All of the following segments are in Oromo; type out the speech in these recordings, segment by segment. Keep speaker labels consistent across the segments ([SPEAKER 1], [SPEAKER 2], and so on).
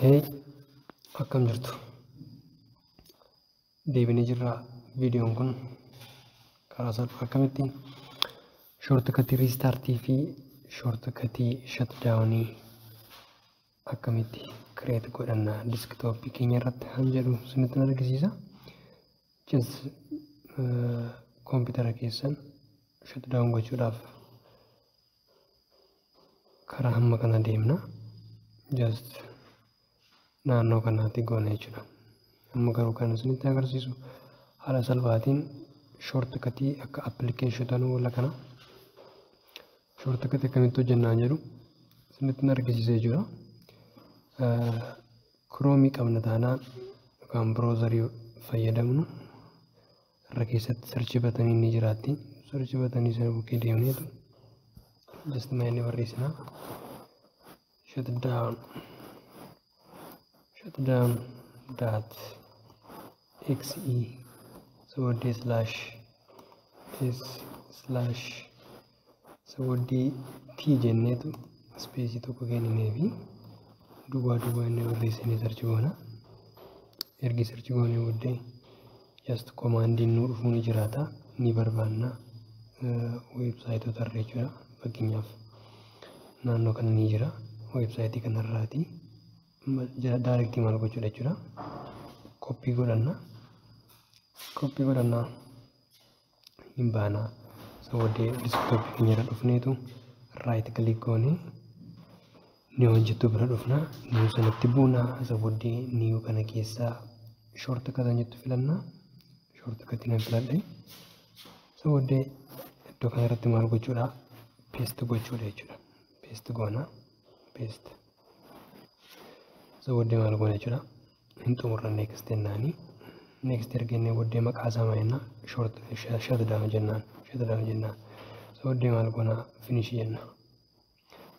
[SPEAKER 1] Hey, akkam jirtu? Deebinee jirra. Viidiyoon kun karaa salphaa akkamitti shortcutii restartii fi shortcutii shutdownii akkamitti create godhanna desktopii keenya irratti kan jedhu isinitti argisiisa. Just koompitara keessan shutdown gochuudhaaf karaa hamma kana deemna. Just naannoo kanaatti goona jechuudha. Amma garuu kan isinitti agarsiisu haala salphaatiin shortcutii akka appilikeeshinoota wala kana shortcutii akkamitti hojjennaan jedhu isinitti argisiisa jechuudha. Kiroomii qabna taanaan yookaan biroozarii fayyadamnu irra keessatti sarchi batanii ni jiraatti. Sarchi batanii sana bukkee deemneetu just maayinni barreessinaa. Shutdown shutdown dot exe sabooddee slash s slash sabooddee t jenneetu ispeesii tokko kenninee fi duwwaa duwwaa inni barreessinee sarchi goona. Ergi sarchi goonee booddee just komaandiin nu dhufuu ni jiraata, ni barbaanna weebsaayitoota irra jechuudha. Fakkeenyaaf naannoo kana ni jira weebsaayitii kanarraati daayirektii maal gochuudha jechuudha. Koppii godhanna. Koppii godhannaa hin baanaa. Sabooddee desktopii keenya irra dhufneetu raayit kilik goonee ni hojjettu bira dhufna. Niiw sanatti buuna. Sabooddee niiw kana keessaa shortcutan jettu filanna. Shortcutii nan filadhe. Sabooddee iddoo kana irratti maal gochuudha? Paste gochuudha jechuudha. Paste goona. Paste. Sabooddee maal goona jechuudha? Hin xumurra next jennaani. Next erga jennee booddee maqaa isaa maal jenna? Short shutdown jennaan. Shutdown jennaan. Sabooddee maal goona? Finish jenna.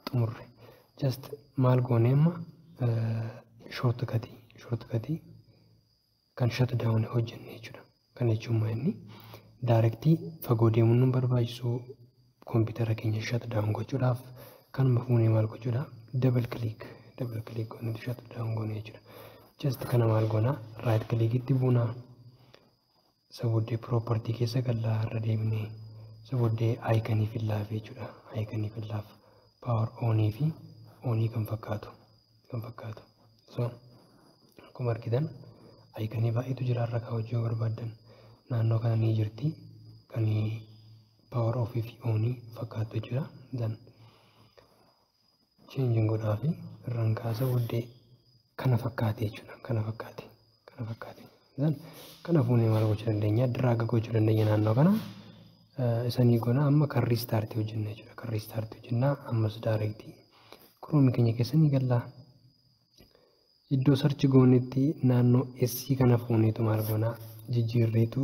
[SPEAKER 1] Xumurre. Just maal goone amma shortcutii kan shutdown hojjenne jechuudha. Kana jechuun maal inni daayirektii fagoo deemuun nu barbaachisu koompitara keenya shutdown gochuudhaaf kanuma fuunee maal gochuudha? Double click goonee shutdown goone jechuudha. Just kana maal goona? Right clickitti buuna. Sabooddee property keessa gallaa irra deemnee sabooddee icon fillaaf jechuudha. Icon fillaaf power onii fi onii kan fakkaatu. So akkuma argitan iconii baay'eetu jira irra kaawwachuu yoo barbaaddan naannoo kana ni jirti kan power off fi onii fakkaatu jechuudha. Then change godhaa fi irraan kaasa booddee kana fakkaate jechuudha. Kana fakkaate. Then kana fuunee maal gochuu dandeenya? Drag gochuu dandeenya naannoo kana. Isanii goona amma kan restart hojjenna jechuudha. Kan restart hojjenna ammas directly Chrome keenya keessa ni galla. Iddoo search goonetti naannoo S kana fuuneetu maal goona? Jijjiirreetu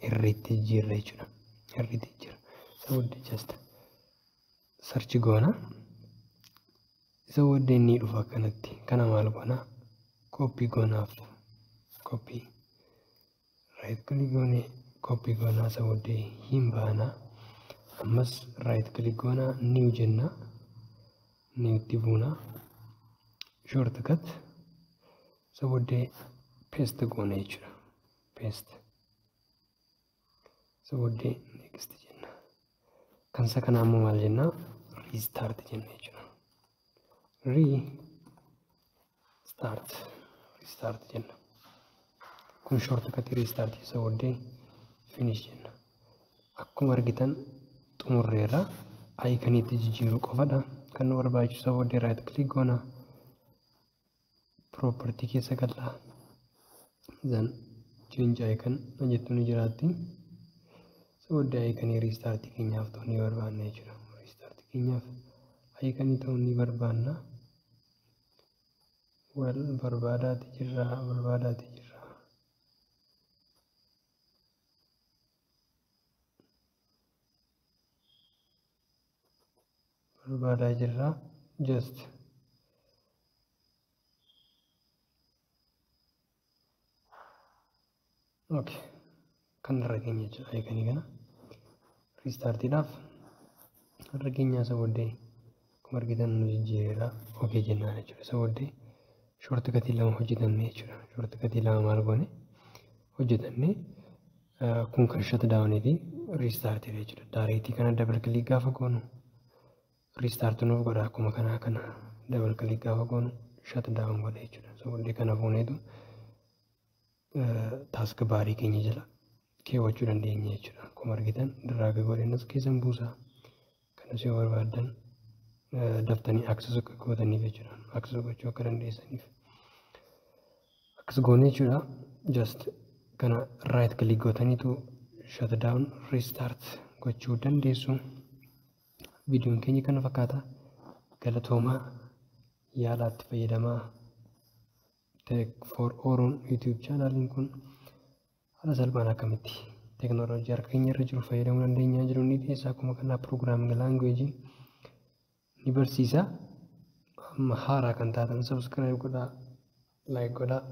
[SPEAKER 1] irreetti jijjiirra jechuudha. Irreetti jijjiirra. Sabooddee just search goona. Isa booddee inni dhufa akkanatti. Kana maal goona? Copy goonaaf. Copy. Right click goonee copy goonaa isa booddee hin baanaa. Ammas right click goonaa new jenna. Newtti buunaa. Shortcut. Isa booddee paste goona jechuudha. Paste. Isa booddee next jenna. Kan isa kanaa immoo maal jennaa? Restart jenna jechuudha. Restart jenna. Kun shortcutii restart isa booddee finish jenna. Akkuma argitan xumurreerra. Iconiitti jijjiiruu qofadha. Kan nu barbaachisu isa booddee right click goona. Property keessa galla. Then change icon jettu ni jiraatti. Isa booddee iconii restart keenyaaf ta'uu ni barbaanna jechuudha. Restart keenyaaf iconii ta'uu ni barbaanna. Wal barbaadaati jirra. Barbaadaa jirra. Just okay. Kan irra keenya jechuudha. Iconii kana restartiidhaaf irra keenyaa isa booddee akkuma argitan nu jijjiireera. Okay jennaan jechuudha. Isa booddee Shortcutii lama hojjetanne jechuudha. Shortcutii lama maal goone hojjetanne. Kun kan shutdowniiti, restartiidha jechuudha. Directii kana double click gaafa goonu restart nuuf godha. Akkuma kanaa kana double click gaafa goonu shutdown godha jechuudha. So booddee kana fuuneetu taskbarii keenya jala keewwachuu dandeenya jechuudha. Akkuma argitan drag godheen as keessan buusaa. Kanas yoo barbaaddan daftanii access akka gootaniif jechuudha. Access gochuu akka dandeessaniif. Akkas goone jechuudha. Just kana right click gootaniitu shutdown, restart gochuu dandeessu. Viidiyoon keenya kana fakkaata. Galatoomaa, yaalaatti fayyadamaa. Tech for Oroon YouTube channeliin kun haala salphaan akkamitti teekinooloojii harka keenya irra jiru fayyadamuu dandeenya jiru ni dhiyeessa. Akkuma kanaa programming language ni barsiisa. Amma haaraa kan taatan subscribe godhaa, like godhaa,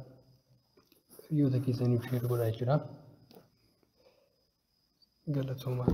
[SPEAKER 1] hiriyoota keessaniif share godhaa jechuudha. Galatoomaa.